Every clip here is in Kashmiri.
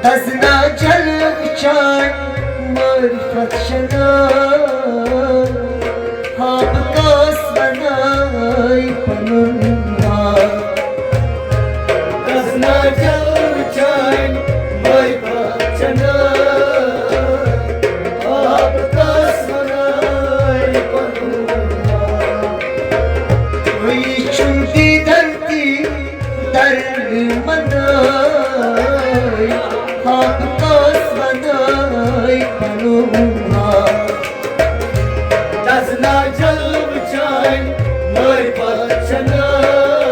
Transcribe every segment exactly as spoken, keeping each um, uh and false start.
دزنا جلوٕ چاے معرفت شناے، خواب کاس وناے پنُن ناو۔ دزنا جلوٕ چاے معرفت شناے، خواب کاس وناے پنُن ناو۔ وۄنۍ چھُم دیدن تہِ درد مناے، خواب کاس وناے پنُن حال۔ دزنا جلوٕ چاے معرفت شناے،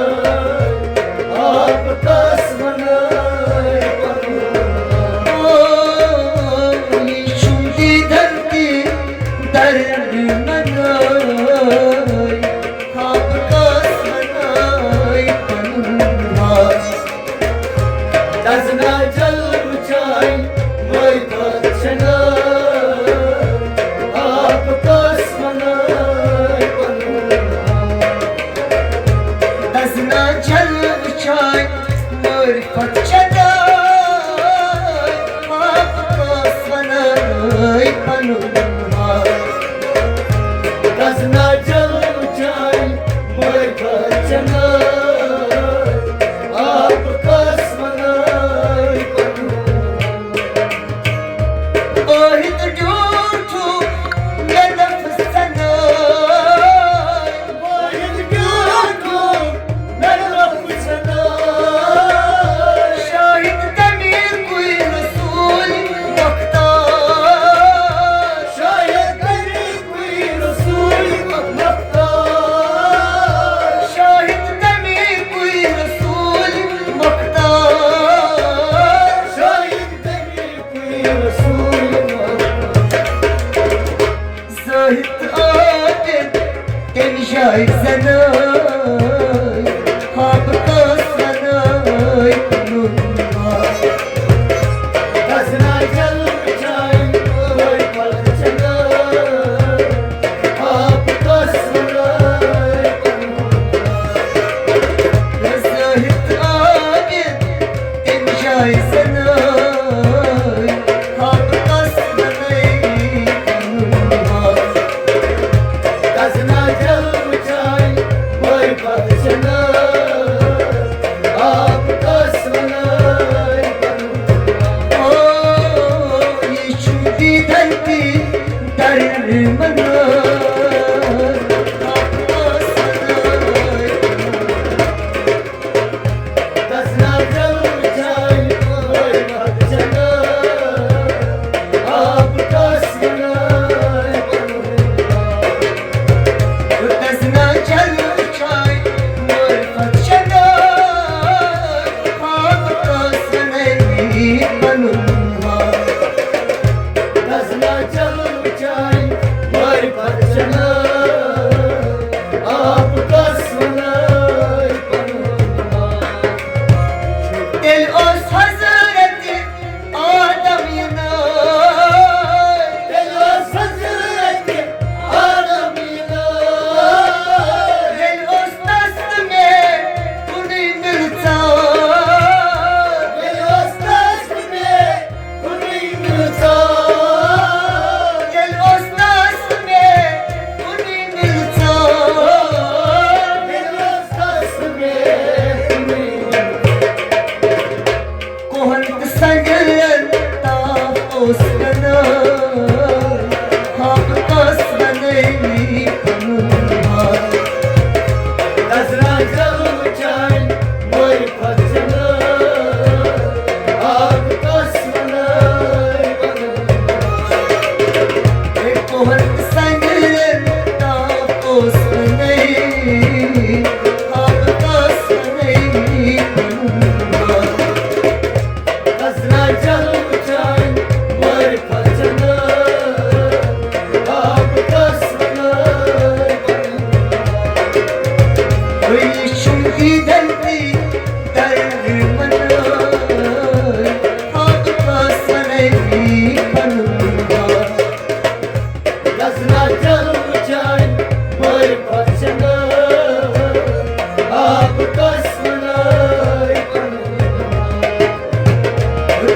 خواب کاس وناے پنُن حال۔ او، یہِ چھُم دیدن تہِ درد مناے، خواب کاس وناے پنُن حال۔ دزنا جلوٕ چاے معرفت شناے، خواب کاس وناے پنُن حال۔ دزنا جلوٕ چاے معرفت شناے، خواب کاس وناے پنُن حال۔ دزنا جلوٕ چاے معرفت شناے، خواب کاس وناے پنُن حال۔ واحد ڈیوٹھو مےٚ نفس ثناے، واحد ڈیوٹھو مےٚ نفس ثناے۔ شاہد تَمے کُے رسول مختار۔ شاہد تَمے کُے رسول مختار۔ شاہد تَمے کُے رسول مختار۔ شاہد تَمے کُے رسول مختار۔ زاہد عابد تَمہِ جایہِ زناے، خواب کاس وناے پنُن حال۔ دزنا جلوٕ چاے معرفت شناے، خواب کاس وناے پنُن حال۔ زاہد عابد تَمہِ جایہِ زناے، خواب کاس وناے پنُن حال۔ دزنا جلوٕ چاے معرفت شناے، خواب کاس وناے پنُن حال۔ او، یہِ چھُم دیدن تہِ درد مناے، خواب کاس وناے پنُن حال۔ دزنا جلوٕ چاے معرفت شناے، خواب کاس وناے پنُن حال۔ دزنا جلوٕ چاے معرفت شناے، خواب کاس وناے پنُن حال۔ دزنا جلوٕ چاے معرفت شناے، خواب کاس وناے پنُن حال۔ تیٚلہِ اوس حضرت آدم یہِ ناے۔ تیٚلہِ اوس حضرت آدم یہِ ناے۔ ییٚلہِ اوس تس تہٕ مےٚ کُنُے مِلژار۔ ییٚلہِ اوس تس تہٕ مےٚ کُنُے مِلژار۔ ییٚلہِ اوس تس تہٕ مےٚ کُنُے مِلژار۔ ییٚلہِ اوس تس تہٕ مےٚ کُنُے مِلژار۔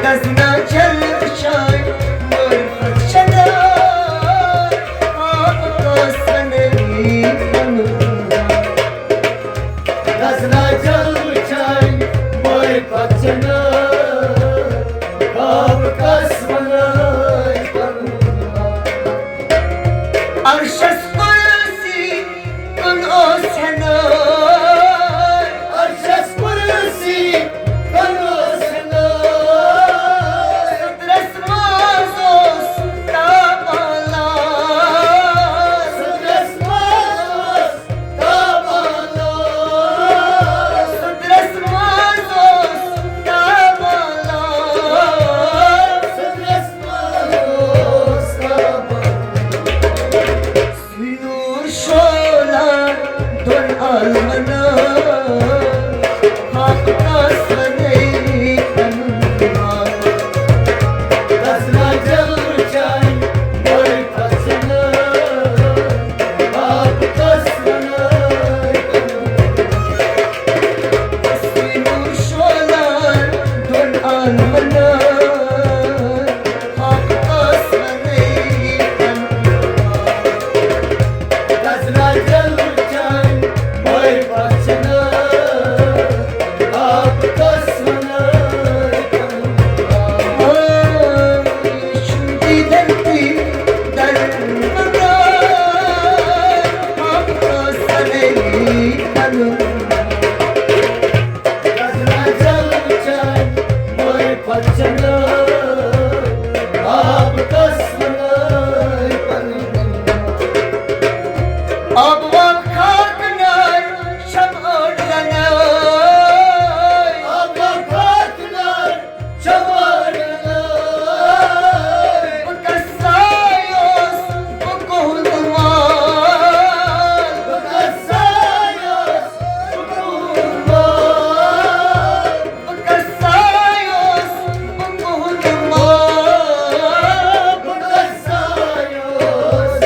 دزنا جل وٕچھان معرفت چھنہٕ، آپ کٲنٛسہِ وَنٲوِتھ پنُن حال۔ دزنا جل وٕچھان معرفت چھنہٕ، آپ کٲنٛسہِ وَنٲوِتھ پنُن حال۔ عرشس کرسی کُن اوس ہٮ۪نہٕ۔ عرشس کرسی کُن اوس ہٮ۪نہٕ۔ صدرس منٛز اوس تابان لال۔ صدرس منٛز اوس تابان لال۔ صدرس منٛز اوس تابان لال۔ صدرس منٛز اوس تابان لال۔ سُے نوٗر شولان دۄن عالمن، حق کس ونے پنُن حال۔ دزنا جل وٕچھان معرفت چھنہٕ، آپ کس ونے پنُن حال۔ سُے نوٗر شولان دۄن عالمن، آب وال خاک نار چھم أڑ زنٲے۔ آب وال خاک نار چھم أڑ زنٲے۔ بہٕ کسا اوس بہٕ کُہُنٛد مال۔ بہٕ کسا اوس بہٕ کُہُنٛد مال۔ بہٕ کسا اوس بہٕ کُہُنٛد مال۔ بہٕ کسا اوس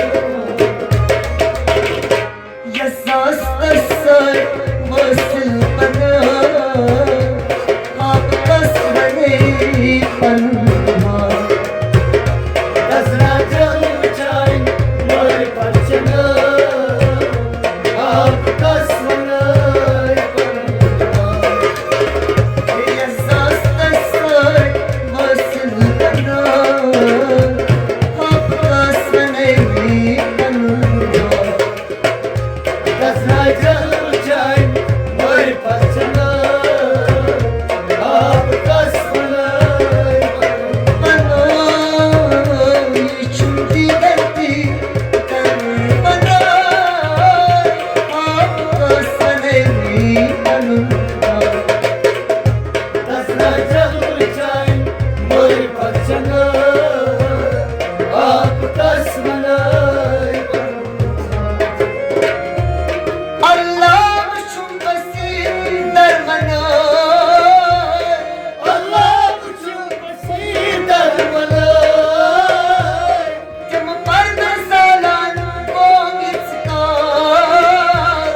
یس آستس سۭتۍ وٲصِل بنٲو، آپ کس ونے پنُن حال۔ دزنا جل وٕچھان معرفت چھنہٕ، آپ کس ونے پنُن حال۔ یس آستس سۭتۍ وٲصِل بنٲو، آپ کس ونے پنُن حال۔ دزنا جل وٕچھان معرفت چھنہٕ، آپ کس ونے پنُن حال۔ یہِ چھُم دیدن تہِ کرُن بناو، آپ کس ونے پنُن حال۔ دزنا جل وٕچھان معرفت چھنہٕ، آپ کس ونے پنُن حال۔ اللہ وٕچھُم بصیٖر درمنٲے۔ اللہ وٕچھُم بصیٖر درمنٲے۔ تِم پردٕ زالان قوم یِژھ کال۔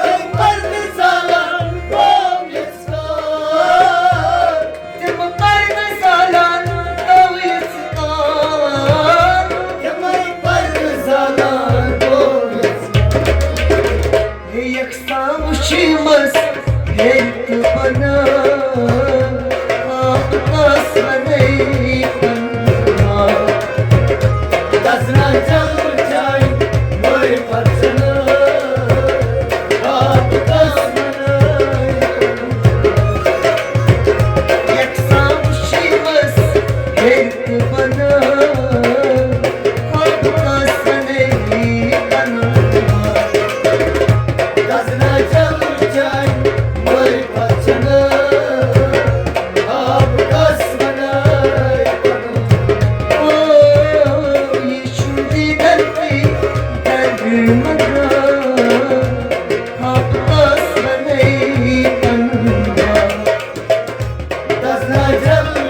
تِم پردٕ زالان قوم یِژھ کال۔ تِم پردٕ زالان قوم یِژھ کال۔ تِمے پردٕ زالان قوم یِژھ کال۔ ہے یکساں وٕچھِمس ہیٚرِ تہٕ بۄنہٕ، آپ کس ونے پنُن حال۔ دزنا جل وٕچھان معرفت چھنہٕ، آپ کس ونے پنُن حال۔ یکساں وٕچھِمس ہیٚرِ تہٕ بۄنہٕ، آپ کس ونے پنُن حال۔ دزنا جل وٕچھان معرفت چھنہٕ، آپ کس ونے پنُن حال۔ او، یہِ چھُم دیدن تہِ درمنٲے، آپ کس ونے پنُن حال۔ دزنا جل